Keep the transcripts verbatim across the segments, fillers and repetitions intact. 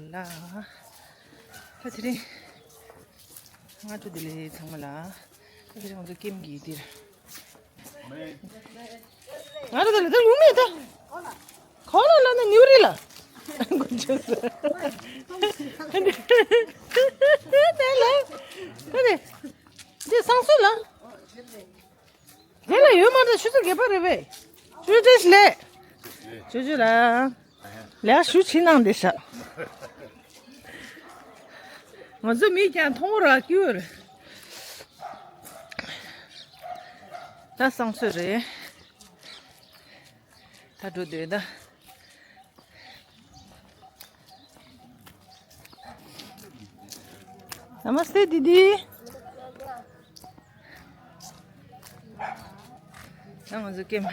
ལ། ད་དེ་རིང་སྔ་དྲོ་བདེ་ལེགས་ཚང་མ་ལ། ད་དེ་རིང་ང་ཚོ་ཀེམ་གྱི་འདིར། ང་ར་ད་ལ་ད་ལུང་མེད་ད། གོ་ལ་ལ་ན་ནིའུ་རི་ལ། དེ་ལ། ད་དེ། འདི་སང་སོ་ལ། དེ་ལ་ཡོད་མ་རེད། ཆུ་ཚོད་བརྒྱད་པ་རེད་པས། ཆུ་ཚོད་ལས། ཆུ་ཚོད་ལ། ལས་ཞུ་ཕྱི་ནང་འདི་ཤག་ང་ཚོ་མིག་ཀྱང་མཐོང་ར་སྐྱུར། ད་སང་སོ་རེད། ད་འགྲོ་འདོད་ད། Namaste, Didi. ད་ང་ཚོ་ཀེམ།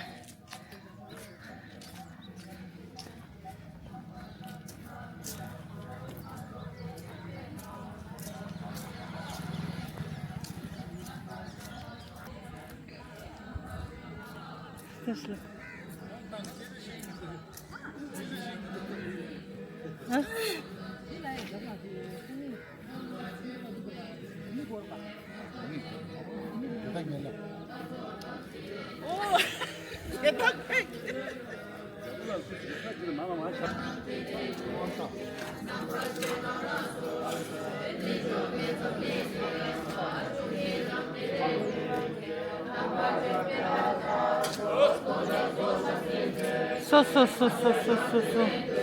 སོ་སོ་སོ་སོ།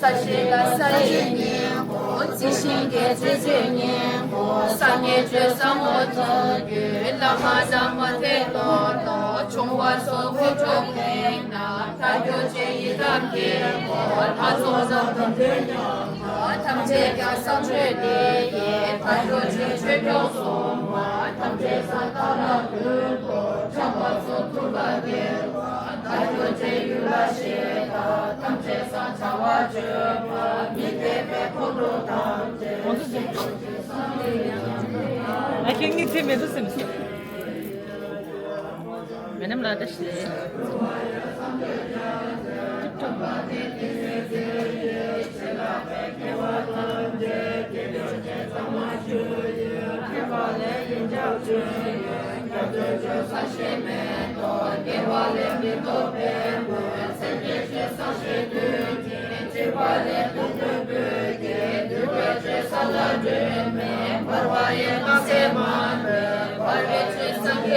ས་གཞི་ལ་ས་ཡི་སྙིང་པོ། རྩི་ཤིང་གི་རྩི་བཅུད་སྙིང་པོ། སངས་རྒྱས་ཆོས་བཟང་མོ་ཚོགས་ཀྱི་བླ་མ་དང་མ་དེ་ལོ་ཏོ་ཆུང་བ་སོགས་བུ་ཕྲུག་ཐེངས་ན་ཐར་རྒྱུ་ཆེ་ཡི་དམ་གྱི་ལྷ་ཚོགས་བཟང་དང་ཐོས་ཉམས་ཐམས་ཅད་ཀྱང་བསམ་བརྗོད་འདི་ཡིས་ཕན་ཐོགས་ཆོས་ཆོས་སྐྱོང་སྲུང་མ་ཐམས་ཅད་སངས་རྟགས་ལ་ཕུལ་དོ། བྱམས་པ་སོགས་ཐུབ་པ་དགེ་བ་ད་སྐྱོ་ཚེ་ཡུལ་ལ་ཞེས་དང་ཐམས་ཅད་སངས་བྱ་བ་སྤྱོད་པ་མི་འཐད་པའི་འཁོར་ལོ་ཐམས་ཅད་ང་ཚོ་ཚེ་ཨ་ཁྱེད་གཉིས་ཚེ་མེད་དུ་སེམས་སོ། མེ་ནམ་ལ་བཀྲ་ཤིས་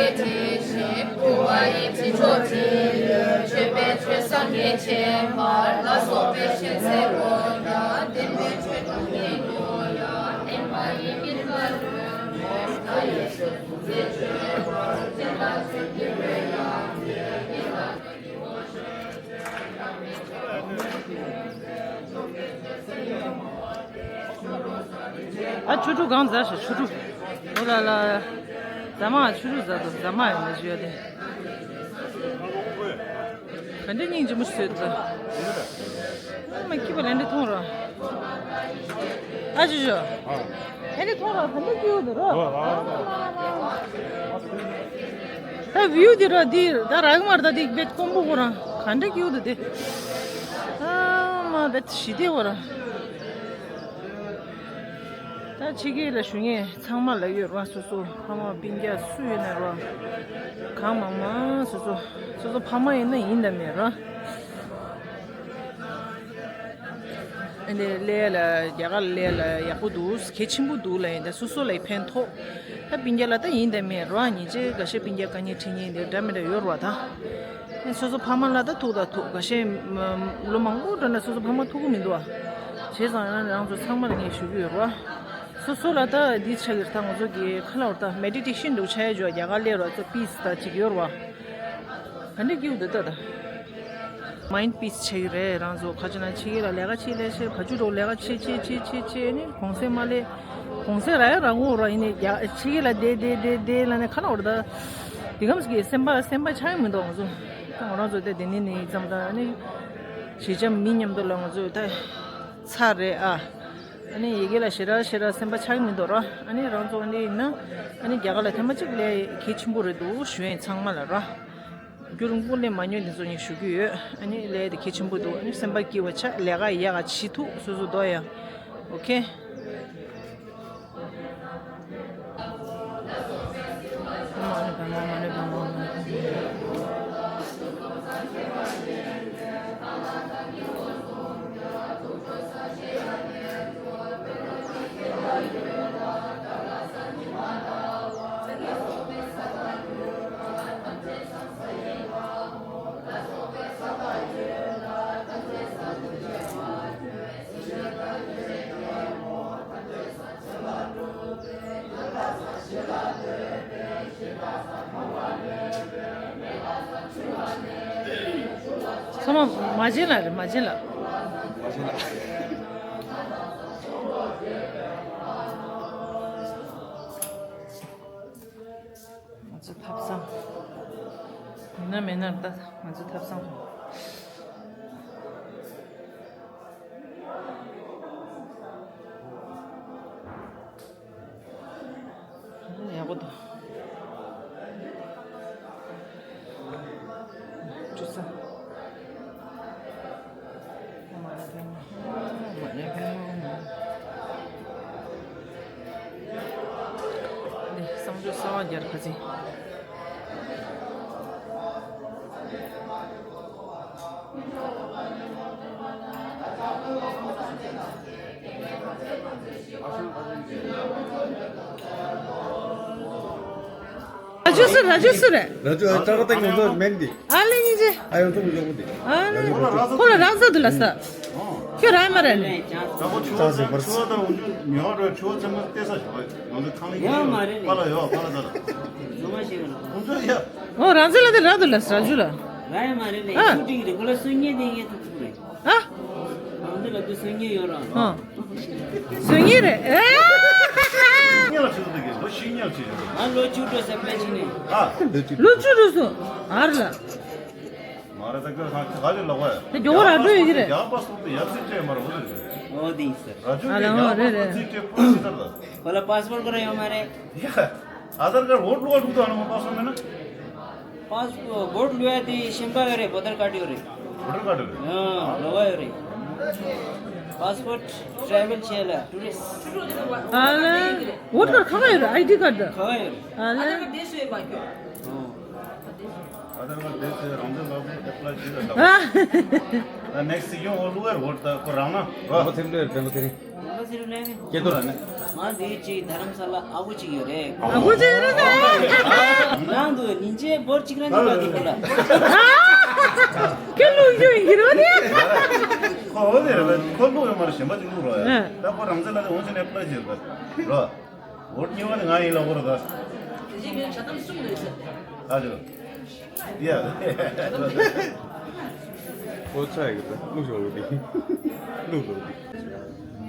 བདེ་ལེགས། འཕོ་བ་ཡི་ཕྱིར་ཆོས་པའི་ཆོས་སངས་རྒྱས་ཆེན་པོ་ལ་སོགས་པའི་ཞིང་ཚེ་འོ་ཡ་བདེན་པའི་ཆོས་དང་ཉན་ཐོས་ཡ་བསྟན་པ་ཡི་དཀྱིལ་འཁོར་ལ་ཡེ་ཤེས་གཟུགས་མཛེས་སྤྱོད་པ་སྤྱན་ལ་ཆོས་ཀྱི་དཔལ་ཡང་ཡེ་ཡིད་ལ། ཨ་ཆུ་ཕྲུག་གང་ཟ་ཞིག་ཆུ་ཕྲུག་འོ་ལ་ལ། ཟ་མ་ཆུ་ཕྲུག་ཟ་དོ་ཟ་མ་ཡོད་ན་ཞུ་ཡ་དེ། ག་འདྲ་སྙིང་རྗེ་མོ་ཞིག་བཟོས་འདུག་ཨ་མ་སྐྱིད་པ་ལན་འདྲ་མཐོང་རོགས། ཨ་ཅོ་ཅོ། ཨ་འདྲ་མཐོང་རོགས་ག་འདྲ་སྐྱིད་པོ་འདུག་རོགས། ད་བིའུ་དེ་ར་དེ་ད་རག་མར་ད་དེ་བེད་ཀོང་པོ་ཁོ་རང་ག་འདྲ་སྐྱིད་དུ་དེ། ཨ་མ་བེད་ཞི་བདེ་བོ་ར། ད་ཕྱི་རྒྱལ་ལ་བཞུགས་མཁན་ཚང་མ་ལ་ཡོད་ར། སོ་སོ་ཕ་མ་སྤུན་ཀྱག་སུ་ཡོད་ན་ར། གང་མང་མང་སོ་སོ་སོ་སོ་ཕ་མ་ཡིན་ན་ཡིན་དང་མེད་ར། ཨ་ནི་ལས་ལ་རྒྱ་གར་ལས་ལ་ཡག་པོ་འདུག་གལ་ཆེན་པོ་འདུག་ལ་ཡིན་ད་སོ་སོ་ལ་ཕན་ཐོགས། ད་སྤུན་ཀྱག་ལ་ད་ཡིན་དང་མེད་རོགས་ཉིན་བྱེད་འགའ་ཤས་སྤུན་ཀྱག་དཀའ་ངལ་འཕྲད་མཁན་འདི་འདྲ་མི་འདྲ་ཡོད་རོགས་ད། ཨ་ནི་སོ་སོ་ཕ་མ་ལ་ད་ཐུག་ད་ཐུག་འགའ་ཤས་ལོ་མང་པོ་འགྲོ་ན་སོ་སོ་ཕ་མ་ཐུག་གི་མི་འདུག་ཨ། བྱས་ཙང་ཡང་རང་ཚོ་ཚང་མ་ལ་ངས་ཞུ་གི་ཡོད་རོགས། སོ་སོ་ལ་ད་འདི་ཆགས་ཀྱི་རེད་ད་ང་ཚོ་གི་ཁ་ལ་བར་ད་མེ་ཌི་ཊེ་ཤན་འདུག་ཆ་ཡ་འཇོག་རྒྱ་གར་ལས་རོགས་ཚོ་པིས་ད་ཅིག་ཡོད་རོགས། ག་འདྲ་སྐྱིད་འདུག་ད་ད། མའིན་ཌི་པི་སི་ཆགས་ཀྱི་རེད། རང་ཚོ་ཁ་ཆེ་ན་ཆེ་གི་ལ་ལས་ཀ་ཆེ་ལས་ཆེ་བ་ཅུ་འགྲོ་ལས་ཀ་ཆེ་ཆེ་ཆེ་ཆེ་ཆེ་ནི་གོང་ཚད་མ་ལས། གོང་ཚད་ར་ཡ་ར་ངོ་ར་ཡིན་ནི་ཡ་ཆེ་གི་ལ་བསྡད་བསྡད་བསྡད་བསྡད་ལ་ནི་ཁ་ན་འོར་ད། དེ་གམ་ཟིག་གི་སེམས་པ་སེམས་པ་ཆགས་ཡི་མི་འདུག་ང་ཚོ། ང་རང་ཚོ་ད་དེ་ནི་ནི་ཙམ་ད་ནི་གཞིས་ཆགས་མི་མཉམ་དུ་ལ་ང་ཚོ་ད་ཚར་རེད་ཨ། ཨ་ནི་ཡི་གེ་ལ་ཞེ་དྲག་ཞེ་དྲག་སེམས་པ་ཆགས་མི་འདུག་ར། ཨ་ནི་རང་ཚོ་ཨ་ནི་ཡིན་ན་ཨ་ནི་རྒྱ་གར་ལ་ཐེངས་མ་གཅིག་སླེབས་གལ་ཆེན་པོ་རེད་འདུག་ཞུ་ཡིན་ཚང་མ་ལ་ར། རྒྱུན་རིང་པོ་སླེབས་མ་མྱོང་དེ་ཚོ་ཡིན་ཞུ་རྒྱུ་ཡོད། ཨ་ནི་སླེབས་དེ་གལ་ཆེན་པོ་འདུག་ཨ་ནི་སེམས་པ་སྐྱིད་པ་ཆགས། ལས་ཀ་ཡག་ག་བྱེད་ཐུབ་སོ་སོ་འདོད་ཡ། ཨོ་ཁེ། ཚང་མ་མ་བྱན་ལ་རེད། མ་བྱན་ལ། མ་བྱན་ལ། ང་ཚོ་ཐབ་ཚང་། ཡིན་ན་མིན་ན་ད་ང་ཚོ་ཐབ་ཚང་། ཡག་པོ་འདུག་ཅུ་ས། འདི་གསང་སྤྱོད་གསར་པ་རྒྱག་ག་ཚིག་ར་ཇུ་སུ་ར་ཇུ་སུ་རེད། ར་ཇུ་ཨ་ཀྲ་ཀ་ཏང་ཡོང་ཚོ་མེན་འདི། ཨ་ལེ་ཉིན་ཅེ། ཨ་ཡོང་ཚོ་མི་ཡོང་འདི། ཨ་ལེ། ཁོ་ལ་རག་ས་འདུག་ལ་ས། ཁྱོད་རག་མ་རེད་ནི། ད་ཁོ་ཆུ་བ་ཚང་ཆུ་བ་དང་འུ་ཆུ་མི་ཡོང་ར་ཆུ་བ་ཚང་མ་ཏེ་ས་ཞོག་ཡོང་འདི་ཁང་ལ་ཡོད་མ་རེད་ནི། པ་ལ་ཡོད་པ་ལ་ད་ལ། ཟུ་མ་ཤེས་ག་ལ། ཁོང་ཚོ་ཡ། ཨོ་རང་ཚོ་ལ་དེ་རག་འདུག་ལ་ས་ར་ཇུ་ལ། རག་ཡ་མ་རེད་ནི། ཨ། ཆུ་ཏིག་རེད་ཁོ་ལ་སུན་ཉེ་དེ་ངེ་ཐུག་ཐུག་རེད། ཨ། ང་ཚོ་ལ་དུ་སུན་ཉེ་ཡོད་ར། ཨ། སུན་ཉེ་རེད། ཨེ། སུན་ཉེ་ལ་ཆུ་ཏིག་གི་ལོ་ཤི་ཉེ་ལ་ཆི་ཡོད། ང་ལོ་བཅུ་འགྲོ་ཟེར་པས་ཆི་ནི། ཨ། ལོ་བཅུ་འགྲོ་སོང་ཨ་ར་ལ། མ་རེད་ད་ཁྱོད་ཁང་ཁ་ལས་ལོག་བས། དེ་མགྱོགས་པོ་ར་འགྲོ་ཡོད་ཀྱི་རེད། ཡང་པ་སོང་དུ་ཡབ་སྲིད་ཅེས་མ་རེད་འོ་དེ་རེད། ཨོ་དེ་ཡིན་ཟེར། ར་ཇུ་ཨ་ལ་ཡང་པ་ཨོ་རེད་སོང་རེད། སྲིད་ཅེས་པོ་སྲིད་ཟེར་ལ། ཁོ་ལ་པཱ་སི་པོར་ཁོ་ར་ཡོད་མ་རེད། ཡ། ཨ་དར་ཀར་བོ་ཊི་བླུག་བླུག་དང་ཨ་ནི་པཱ་སི་པོར་མེད་ན། པཱ་སི་པོར་བོ་ཊི་བླུག་ཡ་དེ་ཤེས་པ་ཡོད་རེད། བོ་ཊར་ཀར་ཌི་ཡོད་རེད། བོ་ཊར་ཀར་ཌི་ཡོད་རེད། ཨ་ལོ་བ་ཡོད་རེད། པཱ་སི་པོར་ཊི་ཊེ་རེ་ཝལ་བྱས་ལ་ཊུ་རི་སི་ཊི། ཨ་ལ། བོ་ཊར་ཀར་ཌི་གང་ག་ཡོད་རེད། ཨའི་ཌི་ཀར་ཌི། གང་ག་ཡོད་རེད། ཨ་ལ། ཨ་དར་ཀར་ཌི་ཡོད་ཨ་ཁྱོད། ཨ་དར་ཀར་ཌི་ཡོད་རང་བཙན་ལག་ཁྱེར་ཨེ་པ་ལའི་བྱས་ལ་ལྟ། ཨ། ད་ནེག་སི་ཊི་སྲིད་སྐྱོང་འོག་བླུག་ཡ་རེད། བོ་ཊར་ད་ཁོ་རང་ན་རོ། ཨ་ཁོ་ཚེ་རིང་ལོས་རེད། བེང་གོ་ཚེ་རིང་། སྐྱེ་ཐོ་ལ་ནི། ང་འདི་ཅིག་རྡ་རམ་ས་ལ་ཨ་ཁུ་ཅིག་ཡོད་རེད། ཨ་ཁུ་ཅིག་ཡོད་རེད་ཟེར། ནང་དུ་ཉིན་བྱེད་འབོར་གཅིག་རང་ཅིག་ལ་འདུག་གོ་ལ། ཁྱོད་ལུག་རྒྱུ་ཡིན་གྱི་རོ་ནི། ཁོ་འོ་དེ་རེད། ཁོ་ལུག་ཡོད་མ་རེད། གཞན་པ་ཅིག་ལུག་རོགས་ཡ། ཨ། ད་ཁོ་རང་ཚེ་ལ་དེ་འོང་ཆེ་ནས་པ་ལ་བྱེད་པ་རོ། འོ་གཉིས་པ་དེ་ང་ཡིན་ལ་འོ་ར་ད། དེ་རྗེས་ངས་ཇ་དམ་གསུམ་ལས་ཟེར། ཨ་ཅོ། ཡ། ཨོ་ཚ་ཡི་གི་ལུག་ཞོག་གི་ལུག་ལུག་གི།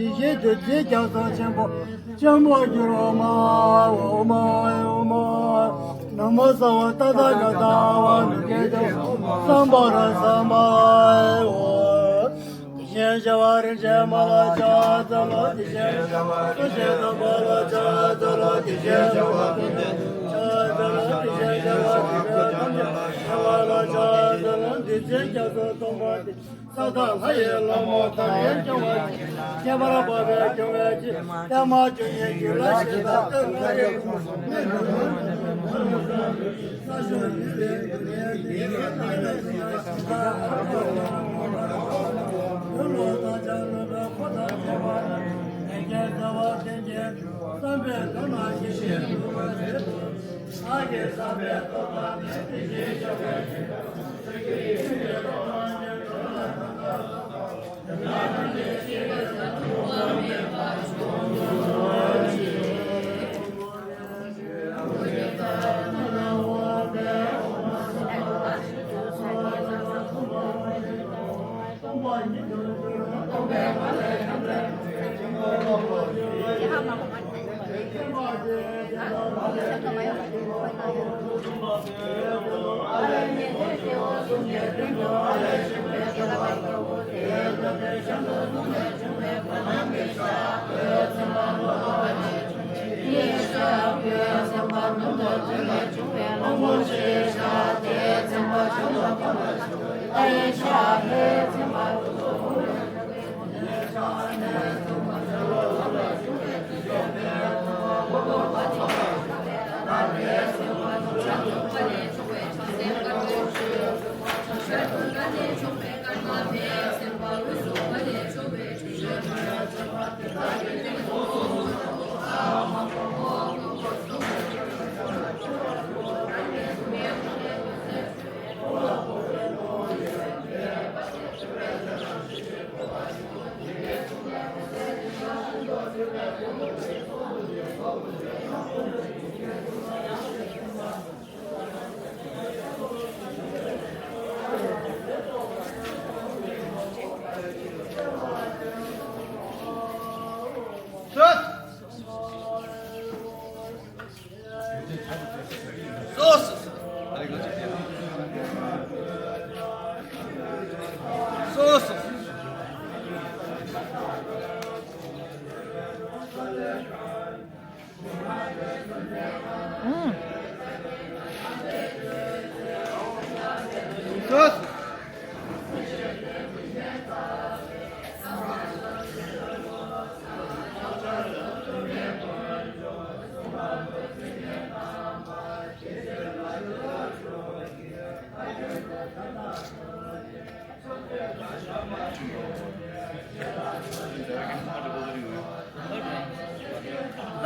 ཡེ་ཤེས་བདུད་རྩིའི་རྒྱ་མཚོ་ཆེན་པོ། ལྕམ་མོ་གྱུར་འོ་མ། འོ་མ། འོ་མ། ན་མོ་སྭ་བྷཱ་ཏ་ཐཱ་ག་ཏ་ཨ་ཝ་ལོ་ཀི་ཏེ་སམྦྷ་ར་སམ་མ་ཨེ་ཨོ། དེ་བཞིན་གཤེགས་པ་རིན་ཆེན་མ་ལ་ཕྱག་འཚལ་ལོ། དེ་བཞིན་གཤེགས་པ་སྐུ་མཆེད་དམ་པ་ལ་ཕྱག་འཚལ་ལོ། དེ་བཞིན་གཤེགས་པ་སྐུ་མཆེད་ཕྱག་འཚལ་ལོ། དེ་བཞིན་གཤེགས་པ་སྐུ་མཆེད་ཐམས་ཅད་ལ་ཕྱག་འཚལ་ལོ། བདུད་རྩིའི་རྒྱ་མཚོ་སྟོང་པ་དེ། ས་དང་ལྷ་ཡི་ལྷ་མོ་དང་ཡང་སྐྱོང་བ་ཅན། ཁྱད་པར་འཕགས་པའི་སྐྱོང་བའི་ཆེད། པདྨ་འབྱུང་གནས་ཀྱི་ལྷ་ཞེས་བྱ་སྟོན་ལྷ་རེ།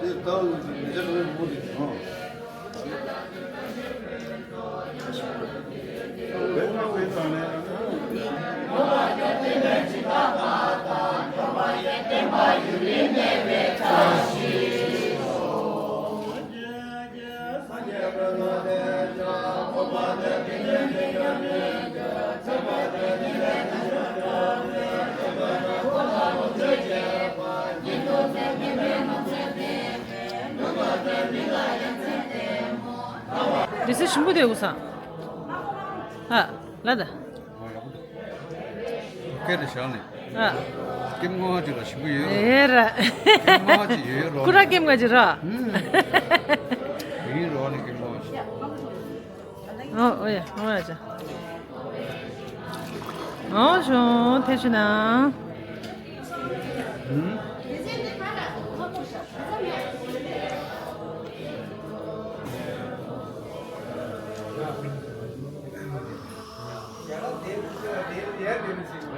དེ་ལྟ་བུ་མི་ཆ་གང་མང་པོ་རེད། ཨོ། འདི་སེ་ཞིམ་པོ་དེ་འུ་ས། ཨ། ལ་ད། སྐད་དེ་བཞག་ནས། ཨ། ཀེམ་ངོ་ཅིག་ལ་ཞིམ་པོ་ཡོད་ར། ཨེ་ར། ཀེམ་ངོ་ཅིག་ཡོད་ཡོད་རོ། ཁུ་ར་ཀེམ་ང་ཅིག་ར། ཡིན་རོ་ནི་ཀེམ་ངོ་ཅིག་ཨོ་ཨོ་ཡ་ཨོ་ཡ་ཅ། ཨོ་ཞོ་ཐེ་ཆུ་ན།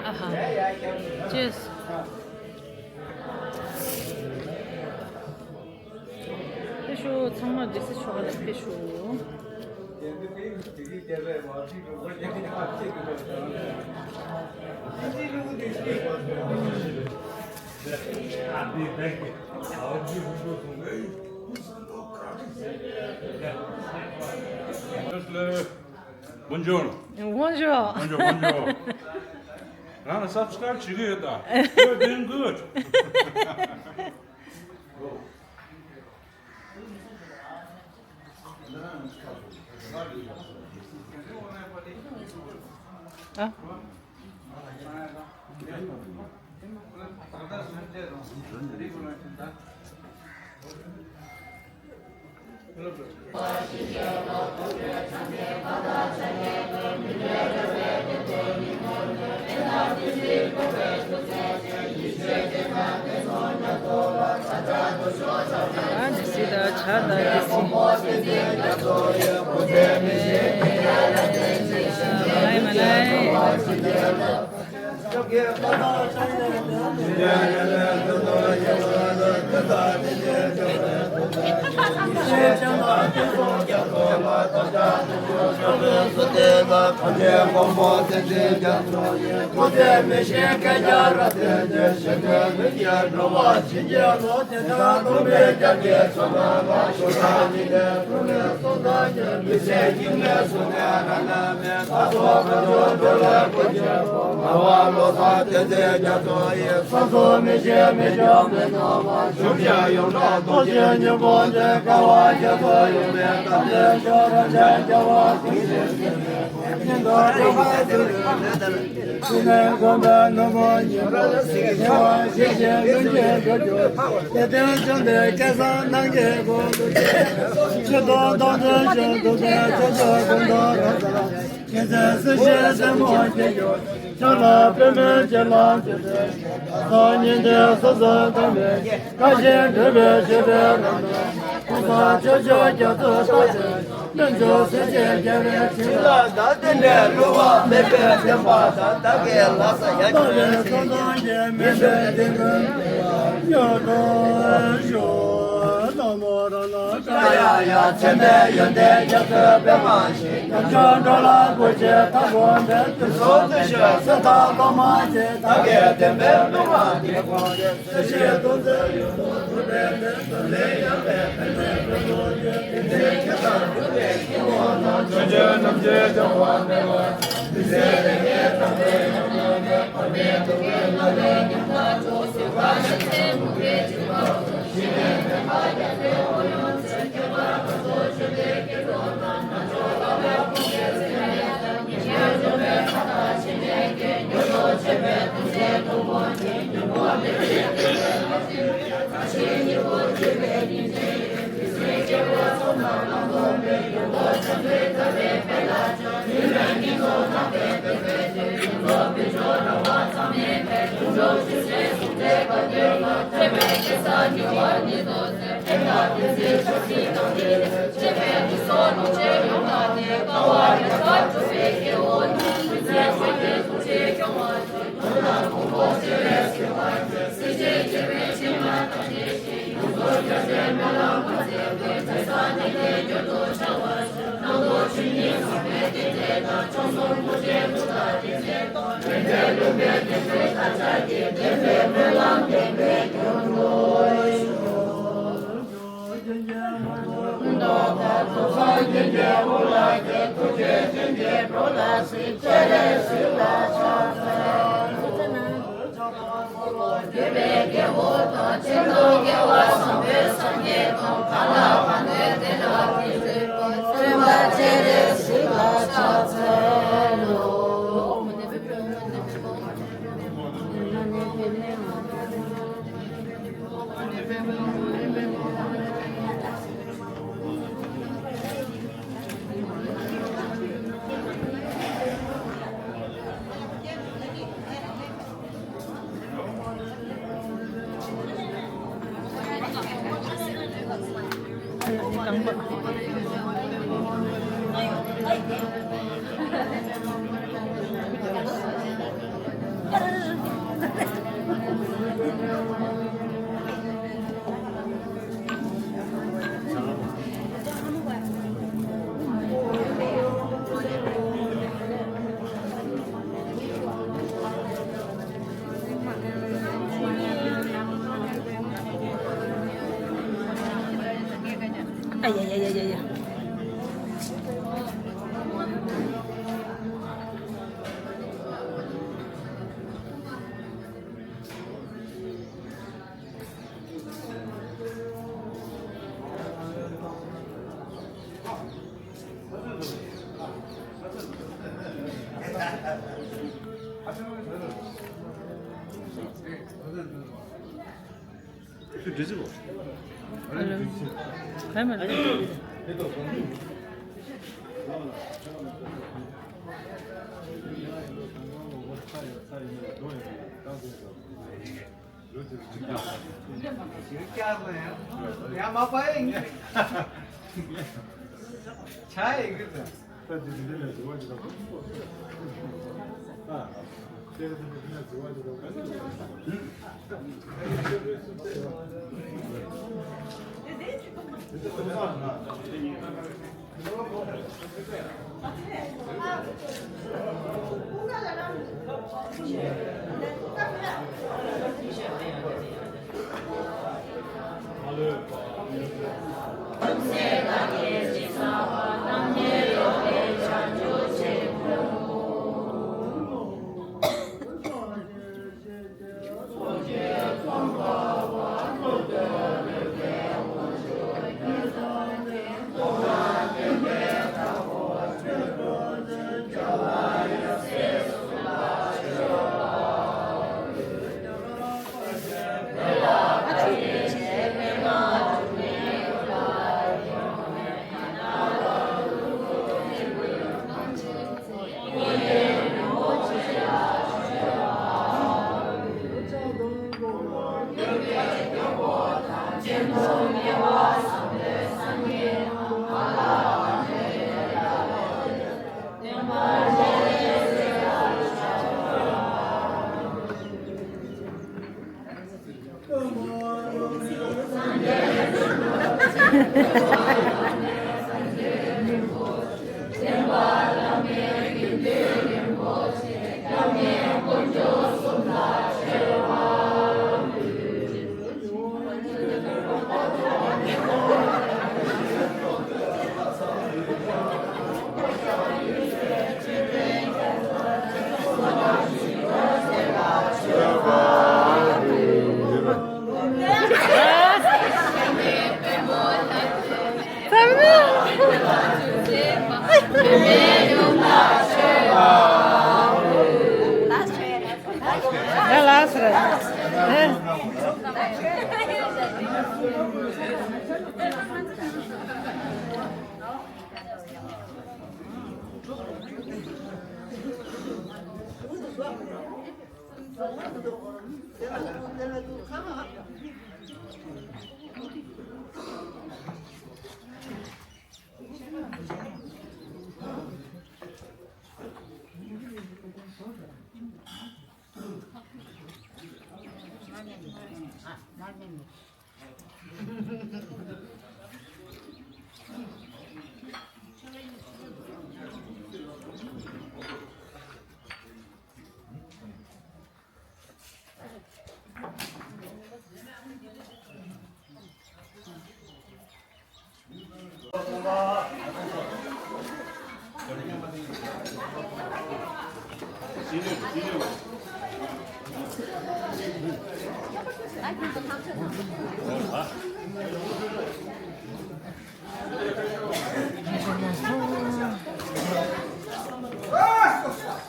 ཨ་ཧ། ཅེས། ཕེབས་ཤོག་ཚང་མ་འདི་སེ་ཆོ་ག་ལ་ཕེབས་ཤོག Bonjour. Bonjour. Bonjour, bonjour. ང་ལ་སབ་སི་ཀ་རབ་བྱེད་ཀྱི་ཡོད་ད། You're doing good. ཨ། ཨ་འདི་སི་ད་ཆ་ད་འདི་སི། མ་ལའི་མ་ལའི། རྐང་པ། ཨ་ཡ་ཡ་ཡ་ཡ་ཡ།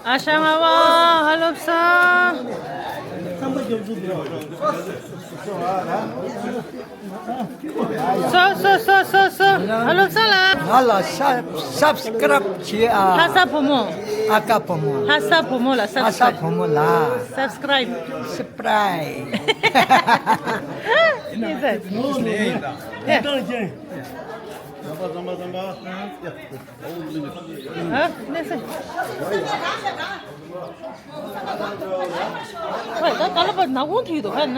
ཨ་ཞང་ཨ་བ་ཧ་ལོབ་ས། སོ་སོ་སོ་སོ་སོ། ཨ་ལོ་ས་ལ། ང་ལ་ས་སབ་སི་ཀ་རབ་བྱེད་ཨ། ལྷ་ས་བུ་མོ། ཨ་ཀ་བུ་མོ། ལྷ་ས་བུ་མོ་ལ་ལྷ་ས་སབ་སི་ཀ་རབ། བུ་མོ་ལ། སབ་སི་ཀ་རབ། སི་པ་རའི། ཡིན་ཟེར། ཨེ། ཨ་ནེ་སེ། ཨོ་ད་ག་ལ་བ་ནག་གོང་ཐིག་དོ་ཧ་ན།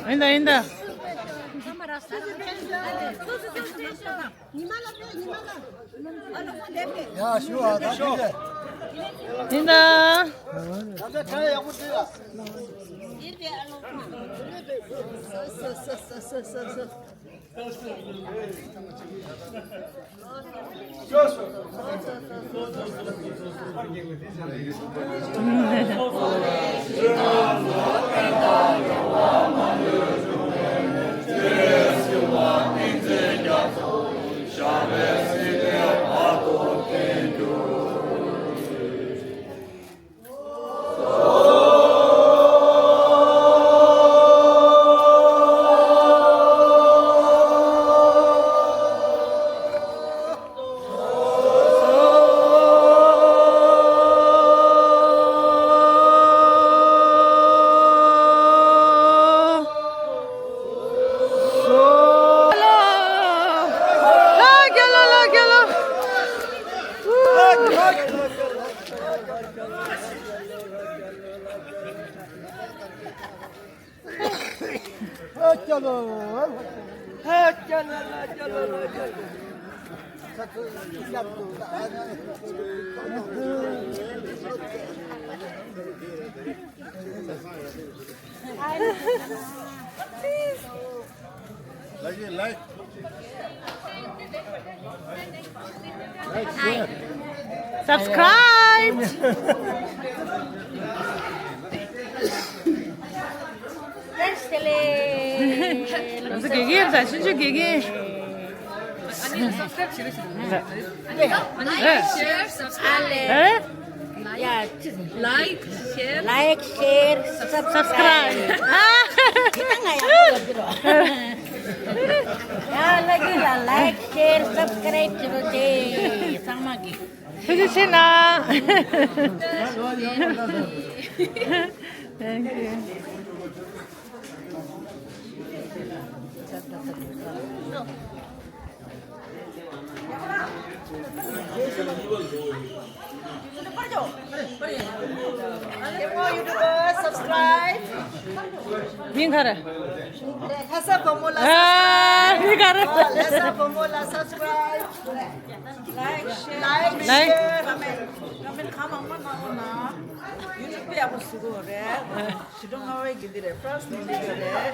ཡིན་ད་ཡིན་ད། ཉི་མ་ལ་ཉི་མ་ལ། ཡ་ཞུ་བ་ད་ཐུགས་རྗེ། དེ་ན། Like, like. Subscribe. དགེ་རྒན་ད་ཆུང་ཆུང་དགེ་རྒན། ཨེ། Like, share, like, share, subscribe. Subscribe. ཨ། ད་ང་ཡག་པོ་ཡོད་རོ། ཡ་ལ་གི་ལ་like, share, subscribe བྱེད་རོགས་བྱེད། ཚང་མ་གི། ཐུགས་རྗེ་ཆེ་གནང་། Thank you. མིང་ག་རེ། ལྷ་ས་བུ་མོ་ལ་ཨ། མིང་ག་རེ། ལྷ་ས་བུ་མོ་ལ་subscribe། Like, share, like, comment, share, comment, comment གང་མང་མང་གནང་རོགས་གནང་། YouTube དཔེ་ཡག་པོ་བཟོ་གི་ཡོད་རེད། ཞི་ཁྲོན་རྔ་བའི་དགེ་འདུན་རེད། France ནས་སླེབས་ཡོད་རེད།